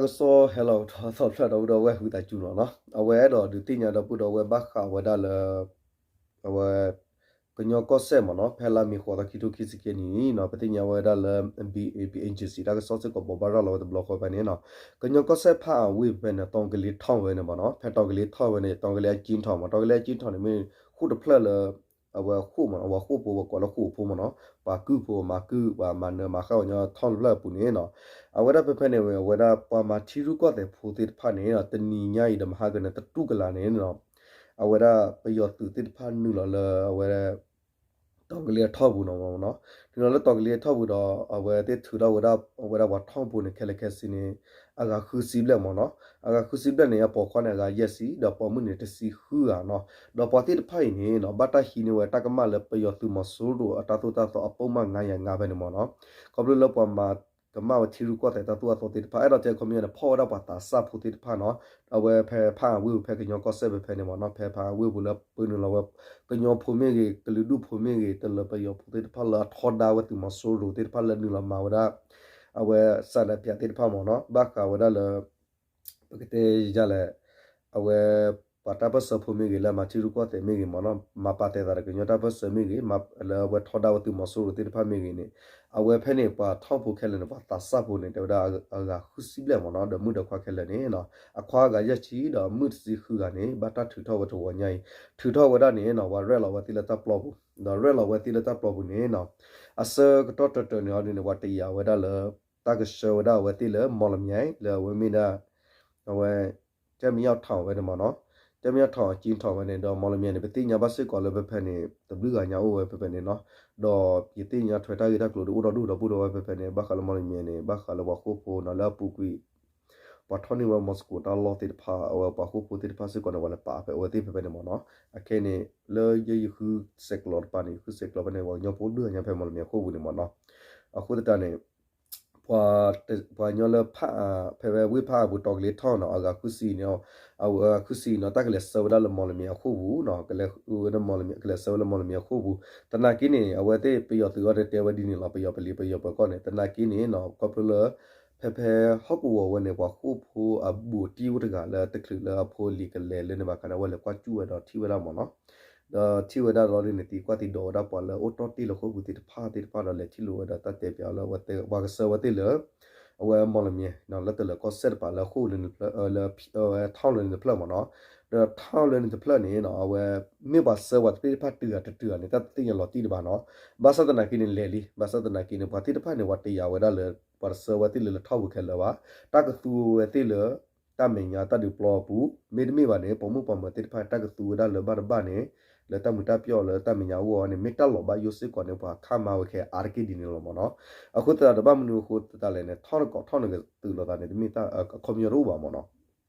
တၢ်ကစီၣ်ဟဲလီၤထီၣ်သီဖျၢၣ်ဒီပုၢ်ဒီဝဲၢ် ဟုသးစူၤနီၤနီၤ, အဝဲအဲၣ်ဒိးဒုးသ့ၣ်ညါဒီပုၢ်ဒီဝဲၢ်ဘၣ်ဃးဝဲဒၣ်လၢ အဝဲ ကညီကီၢ်စဲၣ်မ့ၢ်နီၤ, ဖဲလါမ့ၤဃိးသီခံထိခံဆံခံနံၣ်နီၤ, ပသ့ၣ်ညါဝဲဒၣ်လၢ ဘံၣ်အ့ၣ်ပံၣ် agency တၢ်ကစီၣ်စ့ၢ်ကီးဘိးဘၣ်ရၤလီၤဝဲတဘျီဃီဖဲန့ၣ်နီၤ, ကညီကီၢ်စဲၣ်ဖးအဝ့ၢ်ဖဲန့ၣ် တီကလ့ထီၣ်ဝဲန့ၣ်မ့ၢ်နီၤ, ဖဲတီကလ့ထီၣ်ဝဲန့ၣ် တီကလ့အကၠံထီၣ်မ့ၢ် တီကလ့အကၠံထီၣ်န့ၣ်မ့ၢ် ဃိၣ်တဖျၢၣ်လၢ အဝဲဃိၣ်မ့ၢ်နီၤ, အဝဲဃိၣ်ဖိ ပှၤကိးလၢဃိၣ်ဖိမ့ၢ်နီၤ, ပှၤကုၢ်ဖိ မၤကုၢ် ပှၤမၤနၢၤမၤဃၣ်ဝဲညီထီၣ်တဖျၢၣ်အပူၤန့ၣ်နီၤ, အဝဲဒၣ်ဖဲဖဲန့ၣ်ဝဲ အဝဲဒၣ်ပှၤမၤထံရူၢ်ကီၢ်သဲးဖိသ့ၣ်တဖၣ်န့ၣ်နီၤ, တနံၤညါအံၤဒီးမဟါကန့ၣ် တတူၢ်ကလာ်န့ၣ်နီၤ, အဝဲဒၣ်ပယီၤသုးသ့ၣ်တဖၣ်နုာ်လီၤလၢအဝဲ တီကလ့အထီၣ်ပူၤနီၤမ့ၢ်နီၤ, နုာ်လီၤလၢတီကလ့အထီၣ်ပူၤဒီး အဝဲသ့ၣ်ထုးထီၣ်ဝဲဒၣ် အဝဲဒၣ်ပှၤထီၣ်ဖိန့ၣ် ခဲလၢာ်ခဲဆ့န့ၣ် အဂၤဃုဆံဘျဲၣ်မ့ၢ်နီၤ, အဂၤဃုဆံဘျဲၣ်န့ၣ် အပိာ်ခွါန့ၣ် အဂၤယဲၢ်ဆံ ဒီးပိာ်မုၣ်န့ၣ်တဆံဃုဂၤနီၤ, ဒီးပှၤသ့ၣ်တဖၣ်အံၤန့ၣ်နီၤ ဘၣ်တၢ်ဟံးန့ၢ်ဝဲတၢ်ကမၣ်လၢပယီၤသုးမီၤစိရိၤအတၢ်သိၣ်တၢ်သီအပူမၣ်ငါးရာငါးဖဲန့ၣ်မ့ၢ်နီၤ, ခီဖျိလၢပှၤမၤကမၣ်ဝဲထံရူၢ်ကီၢ်သဲးတၢ်သိၣ်တၢ်သီသ့ၣ်တဖၣ် အဲၣ်ဒိးတဲခီပညီန့ၣ် ဖီၣ်ဝဲဒၣ်ပှၤသးစၢ်ဖိသ့ၣ်တဖၣ်နီၤ, အဝဲဖဲဖးအဝ့ၢ်ဖဲကညီကီၢ်စဲၣ်ဖဲဖဲန့ၣ်မ့ၢ်နီၤ, ဖဲဖးအဝ့ၢ်ပူၤလၢပနုာ်လီၤဝဲ ကညီဖိမ့ၢ်ဂ့ၤ ကလုာ်ဒူၣ်ဖိမ့ၢ်ဂ့ၤ တလၢပယီၤဖိသ့ၣ်တဖၣ်လၢအထီဒါဝဲသုးမီၤစိရိၤသ့ၣ်တဖၣ်လၢနုာ်လီၤမၤဝဲဒၣ် အဝဲစးလၢပျးသ့ၣ်တဖၣ်မ့ၢ်နီၤ, ဘၣ်ဃးဝဲဒၣ်လၢ ပကတဲယၤလဲၣ်, အဝဲ ပှၤတၢ်ပၢၢ်ဆၢဖိမ့ၢ်ဂ့ၤ လၢအမၤထံရူၢ်ကီၢ်သဲးမ့ၢ်ဂ့ၤမ့ၢ်နီၤ, မၤပာ်သဲးသးဒီးကညီတၢ်ပၢၢ်ဆၢမ့ၢ်ဂ့ၤ လၢအဝဲထီဒါဝဲသုးမီၤစိရိၤသ့ၣ်တဖၣ်မ့ၢ်ဂ့ၤန့ၣ်, အဝဲဖဲန့ၣ် ပှၤထီၣ်ဖိခဲလၢာ်န့ၣ် ပှၤသးစၢ်ဖိန့ၣ် တဲဝဲဒၣ်အဂၤဃုဆံဘျဲၣ်မ့ၢ်နီၤ, ဒီးမုၣ်ဒီးခွါခဲလၢာ်န့ၣ်နီၤ, အခွါအဂၤယဲၢ်ဆံ ဒီးမုၣ်တဆံဃုဂၤန့ၣ် ဘၣ်တၢ်ထုးထီၣ်ဝဲတဂီၤညါအံၤ, ထုးထီၣ်ဝဲဒၣ်န့ၣ်နီၤ ပှၤရဲၣ်လီၤဝဲသ့ၣ်လၢတၢ်ပျီပူၤ, ဒီးရဲၣ်လီၤဝဲသ့ၣ်လၢတၢ်ပျီပူၤန့ၣ်နီၤ, အဆၢကတီၢ်တၢၢ်တၢၢ်န့ၣ်အီၤဒ်န့ၣ် ပှၤတယာ်ဝဲဒၣ်လၢ တၢ်ကဆှၢဝဲဒၣ်အဝဲသ့ၣ်လၢ မော်လမြိုင် လၢအဝဲမ့ၢ်ဒၣ် အဝဲ ကၠဲမယီၣ်ထီၣ်ဝဲန့ၣ်မ့ၢ်နီၤ, ကၠဲမယီၣ်ထီၣ်အကၠံထီၣ်ဝဲန့ၣ် ဒီးမော်လမြိုင်န့ၣ် ပသ့ၣ်ညါဘၣ်စ့ၢ်ကီးလၢဖဲဖဲန့ၣ် တဘျုးဂၤညါအိၣ်ဝဲဖဲဖဲန့ၣ်နီၤ, ဒီးယသ့ၣ်ညါထွဲတၢ်ဂ့ၢ်တၢ်ကျိၤဒီးအိၣ်ဒီဒူၣ်ဒီပုၢ်ဒီဝဲၢ်ဖဲဖဲန့ၣ် ဘၣ်ဃးလၢမော်လမြိုင်န့ၣ် ဘၣ်ဃးလၢပှၤဃိၣ်ဖိနီၤ လၢအပူၤကွံာ် ပှၤထီၣ်န့ၢ်ဝဲ Moscow တၢ်လီၢ်သ့ၣ်တဖၣ် အဝဲပှၤဃိၣ်ဖိသ့ၣ်တဖၣ်စ့ၢ်ကီးန့ၣ် ပှၤလဲၤပာ်ဖဲအဝဲသ့ၣ်ဖဲဖဲန့ၣ်မ့ၢ်နီၤ, အခဲအံၤန့ၣ် လၢယဲယဃုဆဲးကျိးတပၤန့ၣ် ယဃုဆဲးကျိးဖဲန့ၣ် ပှၤကညီဖိဒုးဂၤညါဖဲမော်လမြိုင်အဃိပူၤန့ၣ်မ့ၢ်နီၤ, အဃိသတးန့ၣ် ပှၤ ပှၤကညီလၢဖး ဖဲဝ့ၢ်ဖးအပူၤတီကလ့ထီၣ်နီၤ အဂၤဃုဆံန့ၣ် အဂၤဃုဆံနီၤ တၢ်ကလဲၤဆှၢဝဲဒၣ်လၢမော်လမြိုင်အဃိပူၤနီၤ ကလဲၤဝဲဒၣ်မော်လမြိုင် ကလဲၤဆှၢဝဲလၢမော်လမြိုင်အဃိပူၤ သနာ်က့န့ၣ် အဝဲသ့ၣ်ပယီၤသုးအီၤတဲဝဲဒ်န့ၣ်လီၤ ပယီၤပလံၤပယီၤပၢၤကီၢ်န့ၣ် သနာ်က့န့ၣ်နီၤ ခီဖျိလၢ ဖဲဖဲဟီၣ်ကဝီၤဝဲန့ၣ် ပှၤဃိၣ်ဖိအဘူးအတံၢ်အိၣ်တဂၤလၢတချုးလၢအဖိအလံၤကလဲၤလၢန့ၣ်ဘၣ်ခါန့ၣ် အဝဲလဲၤကွၢ်စူၣ်ဝဲဒီးထံၣ်ဝဲဒၣ်မ့ၢ်နီၤ ဒီးထံၣ်ဝဲဒၣ်လီၤဒ်န့ၣ် သံကွၢ်သံဒိးဝဲဒၣ်ပှၤလၢအိၣ်တီၢ်တ့ၢ်လၢဃိာ်ပူၤသ့ၣ်တဖၣ်သ့ၣ်တဖၣ်ဒီးလဲၤထံၣ်လိာ်ဝဲဒီးတၢ်တဲပျးအီၤလၢအဝဲသ့ၣ် ပှၤကဆှၢဝဲသ့ၣ်လၢ အဝဲမော်လမြိုင် လၢတလၢၤကီၢ်စဲၣ်တပၤလၢဃိာ်လၢန့ၣ်တဖျၢၣ် လၢ ထီၣ်လၢန့ၣ်တဖျၢၣ်မ့ၢ်နီၤ ဒီးထီၣ်လၢန့ၣ်တဖျၢၣ်န့ၣ်နီၤ အဝဲ မ့ၢ်ပှၤဆှၢပှၤသ့ၣ်တဖၣ်တုၤဂၤတတုၤဂၤန့ၣ် တၢ်တသ့ၣ်ညါလီၤတံၢ်တဘၣ်နီၤ ဘၣ်ဆၣ်သနာ်က့န့ၣ်လဲၤလံ ဘၣ်ဆၣ်သနာ်က့န့ၣ် ပှၤသ့ၣ်တဖၣ်န့ၣ် ပှၤတယာ်ဝဲဒၣ်လၢ ပှၤတဆှၢဝဲသ့ၣ်လၢလၢထီၣ်ပူၤခဲလၢာ်ဘၣ် တၢ်ကသူဝဲသ့ၣ်လၢ တၢ်မဲာ်ညါတၢ်ဒုးပျီအပူၤ မ့တမ့ၢ်ဘၣ်န့ၣ် ပိာ်မုၣ်ပိာ်မၢၤသ့ၣ်တဖၣ် တၢ်ကသူဝဲဒၣ်လၢဘၣ်တဘၣ်န့ၣ် လၢတၢ်မုာ်တၢ်ပျီၣ်လၢတၢ်မဲာ်ညါအဂီၢ်န့ၣ် မ့ၢ်တၢ်လီၤဘၣ်ယိၣ်စ့ၢ်ကီးန့ၣ် ပှၤခါမၤဝဲခဲအါတက့ၢ်ဒ်န့ၣ်လီၤမ့ၢ်နီၤ အဃိသတးဒီးဘၣ်မနုၤအဃိသတးလဲၣ်န့ၣ် ထီၣ်တကိးထီၣ်န့ၣ်ကတုၤလိာ်သးန့ၣ် တမ့ၢ်တၢ်အခီပညီတအိၣ်ဘၣ်မ့ၢ်နီၤ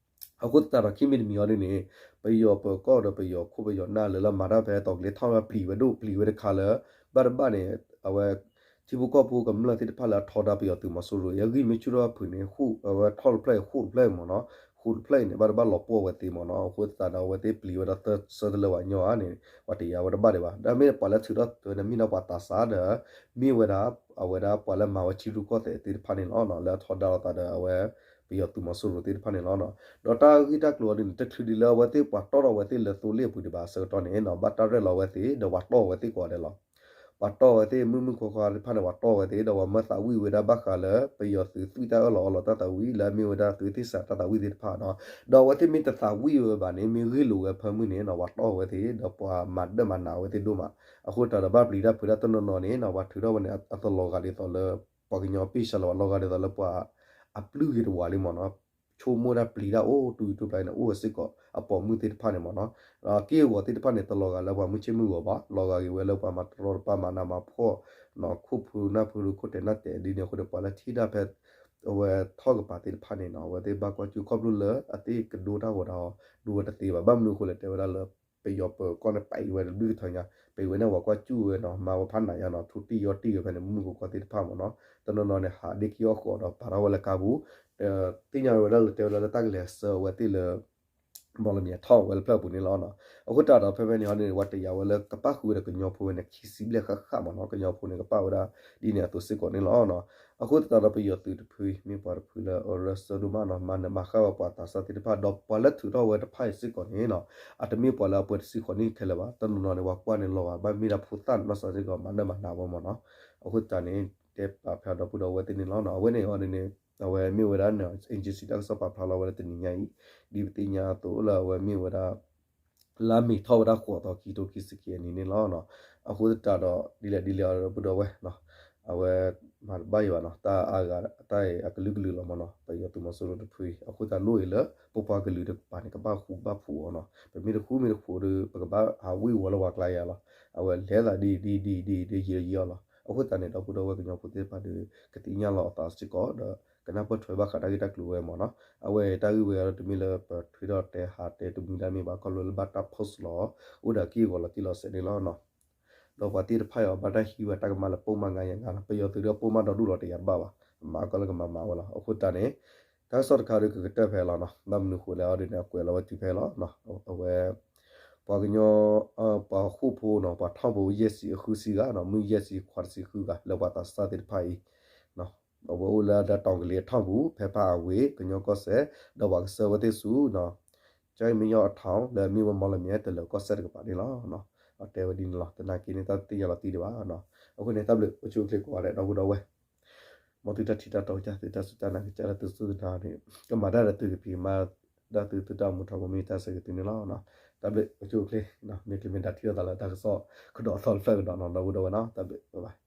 အဃိသတးဒီးခံမံၤတမံၤအီၤဒ်န့ၣ် ပယီၤပၢၤကီၢ်ဒီးပယီၤခိၣ်ပယီၤနၢ်လၢလၢမၤတၢ်ဖဲတီၤကလ့ထီၣ်လၢပျံၤဝဲဒိၣ်ပျံၤဝဲတခါလၢ ဘၣ်တဘၣ်န့ၣ် အဝဲ ထံဖိကီၢ်ဖိကမျၢၢ်သ့ၣ်တဖၣ်လၢအထီဒါပယီၤသုးမီၤစိရိၤ အဂံၢ်မ့ၢ်ဆူၣ်ထီၣ်ဖုးန့ၣ် ဃိၣ်အဝဲထီၣ်တဖျၢၣ်အံၤဃိၣ်တဖျၢၣ်အံၤမ့ၢ်နီၤ ဃိၣ်တဖျၢၣ်အံၤန့ၣ် ဘၣ်တဘၣ်လီၤပှီၢ်ဝဲသ့မ့ၢ်နီၤ အဃိသတးဒီးအဝဲသ့ၣ်ပျံၤဝဲဒၣ်သၢဆၢတလၢဝဲညီဧါန့ၣ် ပှၤတယာ်ဝဲတဘၣ်ဒံးဘၣ် ဒီးမ့ၢ်ပှၤလၢထုးထီၣ်သုးန့ၣ် မ့ၢ်ဒၣ်ပှၤသးစၢ်ဒီး မ့ၢ်ဝဲဒၣ် အဝဲဒၣ်ပှၤလၢမၤဝဲထံရူၢ်ကီၢ်သဲးသ့ၣ်တဖၣ်န့ၣ်လီၤ လၢအထီဒါလိာ်သးဒီးအဝဲ ပယီၤသုးမီၤစိရိၤသ့ၣ်တဖၣ်န့ၣ်လီၤ. ဒီးတၢ်ဂ့ၢ်တၢ်ကျိၤအီၤဒ်န့ၣ် တချုးဒံးလၢအဝဲသ့ၣ်ပှၤတီၢ်ထီၣ်ဝဲသ့ၣ်လၢသိလ့ၣ်အပူၤဒံးဘၣ်အဆၢကတီၢ်န့ၣ် ဘၣ်တၢ်ရဲၣ်လီၤဝဲသ့ၣ် ဒီးပှၤတီၢ်ဝဲသ့ၣ်ကိးဂၤဒဲးလီၤ. ပှၤတီၢ်ဝဲသ့ၣ်မုၢ်မုၢ်ခွါခွါသ့ၣ်တဖၣ်န့ၣ် ပှၤတီၢ်ဝဲသ့ၣ် ဒီးပှၤမၢသးဝံၣ်ဝဲဒၣ်ဘၣ်ဃးလၢ ပယီၤသုးသွံၣ်တၢ်အၢၣ်လီၤအီလီၤတၢ်သးဝံၣ်လၢအမ့ၢ်ဝဲဒၣ်သွံၣ်သ့ၣ်စးတၢ်သးဝံၣ်သ့ၣ်တဖၣ်နီၤ. ဒီးအဝဲသ့ၣ်မ့ၢ်တသးဝံၣ်ဝဲဘၣ်န့ၣ် မ့ၢ်ဂ့ၢ်လိာ်ဝဲဖၢမုၢ်န့ၣ်နီၤ ပှၤတီၢ်ဝဲသ့ၣ် ဒီးပှၤမၤဒၢၣ်မၤနးဝဲသ့ၣ်ဒိၣ်မး. အဃိသတးဒီးဘၣ်ပျံၤတၢ်ဖုးတၢ်တနီၤနီၤန့ၣ်နီၤ ပှၤထုးထီၣ်ဝဲန့ၣ် အတလီၤဂာ်ဒ်သိးလၢ ပှၤကညီပ့ၢ်စၢလီၤ အလီၤဂာ်ဒ်သိးလၢပှၤအပျုၢ်ဂ့ၤတဝးလံမ့ၢ်နီၤ ဆိကမိၣ်တၢ်ပျံၤတၢ်အိၣ်တူၢ်တူၢ်ပျါန့ၣ် အိၣ်ဝဲစ့ၢ်ကီး အပိာ်မုၣ်သ့ၣ်တဖၣ်န့ၣ်မ့ၢ်နီၤ ဒီးက့ၢ်ဂီၤသ့ၣ်တဖၣ်န့ၣ် တလီၤဂာ်လၢပှၤမုၢ်ဆ့ၣ်မုၢ်ဂီၤဘၣ် လီၤဂာ်ဂ့ၤဝဲလၢပှၤမၤတရီတပါမၤနးမၤဖှီၣ် နီၤ ခိၣ်ဖုနၢ်ဖု ခိၣ်တဲာ်နၢ်တဲာ်ဒ်န့ၣ်အဃိဒီး ပှၤလၢထံၣ်တၢ်ဖဲ အဝဲထီၣ်ကပၤသ့ၣ်တဖၣ်န့ၣ်နီၤ အဝဲသ့ၣ်ဘၣ်ကွၢ်စူၣ်ခီဖျိလၢအသ့ၣ်ကဒိတၢ်ဂီၤဒီး ဒိဝဲတသ့ဘၣ် ဘၣ်မနုၤအဃိလဲၣ် တဲဝဲဒၣ်လၢ ပယီၤပၢၤကီၢ်န့ၣ် ပံၤဝဲတဘျုးကထီညါ ပံၤဝဲန့ၣ် ပှၤကွၢ်စူၣ်ဝဲနီၤ မၤဝဲဖးနးညါနီၤ ထူတံၢ်ယီၢ်တံၢ်ဝဲဖဲန့ၣ် မုၢ်မုၢ်ခွါခွါသ့ၣ်တဖၣ်မ့ၢ်နီၤ တနီၤနီၤန့ၣ် ဟးဒ့ခံအီၣ်ဃီးဒီးပာ်ထီၣ်ဝဲလၢကါပူၤ သ့ၣ်ညါဝဲဒၣ်လၢတဲဝဲဒၣ်လၢတၢ်ကလဲၤဆှၢအဝဲသ့ၣ်လၢ မီၣ်လမံၤအထီၣ်ဝဲလၢဖျၢၣ်ပူၤန့ၣ်လီၤ. အဃိသတးဒီး ဖဲဖဲန့ၣ်ဟီန့ၣ် ပှၤတယာ်ဝဲလၢကပၣ်ဃုာ်ဝဲဒီးကညီဖိဝဲန့ၣ် ခံဆံဘျဲၣ်ဃၣ်ဃၣ်မ့ၢ်နီၤ, ကညီဖိန့ၣ် ကပၣ်ဝဲဒၣ်ဒ်န့ၣ်အသိးစ့ၢ်ကီးန့ၣ်လီၤ. အဃိသတးဒီး ပယီၤသုးတဖု မ့ၢ်ပှၤတဖုလၢအရၢစၢဒိၣ်မးနီၤ, မၤနၢၤမၤဃၣ်ဝဲပှၤသးစၢ်သ့ၣ်တဖၣ် ဒီးပှၤလၢထုးထီၣ်ဝဲတဖၣ်အံၤစ့ၢ်ကီးန့ၣ်နီၤ, အတမ့ၢ်ပှၤလၢအပှဲၤတဆံဃိးနံၣ်ခဲလၢာ်ဘၣ်, တနီၤနီၤန့ၣ် ပှၤကွၢ်န့ၣ်လီၤဘၣ်, ဘၣ်မ့ၢ်ဒၣ်ဖိသၣ်နီၢ်စၢ်စ့ၢ်ကီး မၤနၢၤမၤနၢၤဝဲမ့ၢ်နီၤ. အဃိသတးန့ၣ် တဲပာ်ဖဲအဒီပုၢ်ဒီဝဲၢ်သ့ၣ်န့ၣ်လီၤ. အဝဲန့ၣ်အီၤဒ်န့ၣ် အဝဲမ့ၢ်ဝဲဒၣ် agency တၢ်ကစီၣ်ပာ်ဖျါလီၤဝဲလၢတနံၤညါအံၤ, ဒ်ပသ့ၣ်ညါအသိးလၢအဝဲမ့ၢ်ဝဲဒၣ် လါမ့ၤထီၣ်ဝဲဒၣ်ဃိးသီ ခံကထိခံဆံခံအနံၤန့ၣ်လီၤ. အဃိသတးဒီး ဒ်လဲၣ်ဒ်လဲၣ်အဒီပုၢ်ဒီဝဲၢ်နီၤ, အဝဲမၤတဘၣ်ယံၤဘၣ်နီၤ, တၢ်အါဂၤတၢ်အံၤအကလုာ်ကလုာ်လီၤမ့ၢ်နီၤ, ပယီၤသုးမီၤစိရိၤတဖုအံၤ, အဃိသတးလိၣ်အံၤလၢ ပပှၤကလုာ်တကပၤန့ၣ် ကဘၣ်ဃူဘၣ်ဖိးအီၤနီၤ, ပမ့ၢ်တဃူမ့ၢ်တဖိးဒီး ပကဘၣ်ဟးဝံၣ်ဝီၤလၢပှၤကျါယၤလီၤ. အဝဲလဲၤသးဒ်ဒ်ဒ်ဒ်ဒ်ယံာ်ယံာ်အီၤလီၤ. အဃိသတးန့ၣ် ဒီပုၢ်ဒီဝဲၢ်ကညီဖိသ့ၣ်တဖၣ်ဒီး ကသ့ၣ်ညါလီၤအသးစ့ၢ်ကီးဒီး ကနၢ်ပၢၢ်ထွဲဘၣ်ဃးတၢ်ဂ့ၢ်တၢ်ကျိၤဝဲမ့ၢ်နီၤ. အဝဲတၢ်ဂ့ၢ်ဝဲအံၤတမ့ၢ်လၢပထွဲဒီးတဲဟးတဲတမုာ်တၢ်မ့ၢ်ဘၣ်, ခီဖျိလၢဘၣ်တၢ် post လီၤ, အိၣ်ဒီးက့ၢ်ဂီၤလီၤတံၢ်လီၤဆဲးန့ၣ်လီၤ. ဒီးပှၤသ့ၣ်တဖၣ်အံၤအီၤ ဘၣ်တၢ်ဟံးဝဲတၢ်ကမၣ်လၢပိာ်မၣ်ငါယၤငါလီၤ. ပယီၤသုးဒီးပိာ်မၣ်ဒီဒူၣ်လီၤတယာ်တဘၣ်ဘၣ်, မၤကီၢ်လၢကမၤမၤဝဲလီၤ. အဃိသတးန့ၣ် တၢ်ကစီၣ်တခါဒီးကကတၢၢ်ဖဲလီၤနီၤ, ဘၣ်မနုၤဃိလဲၣ်အီၤဒ်န့ၣ် အကွဲးလီၤဝဲတုၤဖဲလီၤ. အဝဲ ပှၤကညီ ပှၤဃိၣ်ဖိနီၤ, ပှၤထီၣ်ဖိယဲၢ်ဆံအဃုဆံဂၤနီၤ, မုၢ်ယဲၢ်ဆံခွါတဆံဃုဂၤ လၢပှၤသးစၢ်သ့ၣ်တဖၣ်အံၤ အဝဲအိၣ်လၢဒီးတီၤကလ့ၤအထီၣ်ပူၤ ဖဲဖးအဝ့ၢ် ကညီကီၢ်စဲၣ်, ဒီးပှၤကစၢၢ်ဝဲသ့ၣ်ဆူ ကၠီမ့ၢ်ယီၢ်အထီၣ် လၢအမ့ၢ်ဝဲမီၣ်လမံၤ တလၢၤကီၢ်စဲၣ်တကပၤန့ၣ်လီၤ. အတဲဝဲဒ်န့ၣ်လီၤ. သနာ်က့န့ၣ် တၢ်သ့ၣ်ညါလီၤတံၢ်ဒံးဘၣ်နီၤ. အဃိန့ၣ် တၢ်ဘျုးအိၣ်ဆူၣ်အိၣ်ချ့ကိးဂၤဒဲး ဒီပုၢ်ဒီဝဲၢ်, မ်သုတၢ်ထံၣ်တၢ်တီကစၢ် သုတၢ်စူၢ်တၢ်နာ်ကစၢ်လၢသုစူၢ်တၢ်နာ်န့ၣ် ကမၤတၢ်ဒီးသုကဖံး ကမၤတၢ်သု သုတၢ်မူထီဘိမ့ၢ်တၢ်ဆၢဂ့ၤသုန့ၣ်လီၤ. တၢ်ဘျုးအိၣ်ဆူၣ်အိၣ်ချ့, မ့ၢ်ချ့မ့ၢ်ဒၣ်ထံၣ်လိာ်သးလၢတၢ်ကစီၣ်ကဒီးအသီတဖျၢၣ်ကဒီးနီၤ ဒီပုၢ်ဒီဝဲၢ်နီၤ. တၢ်ဘျုး bye bye.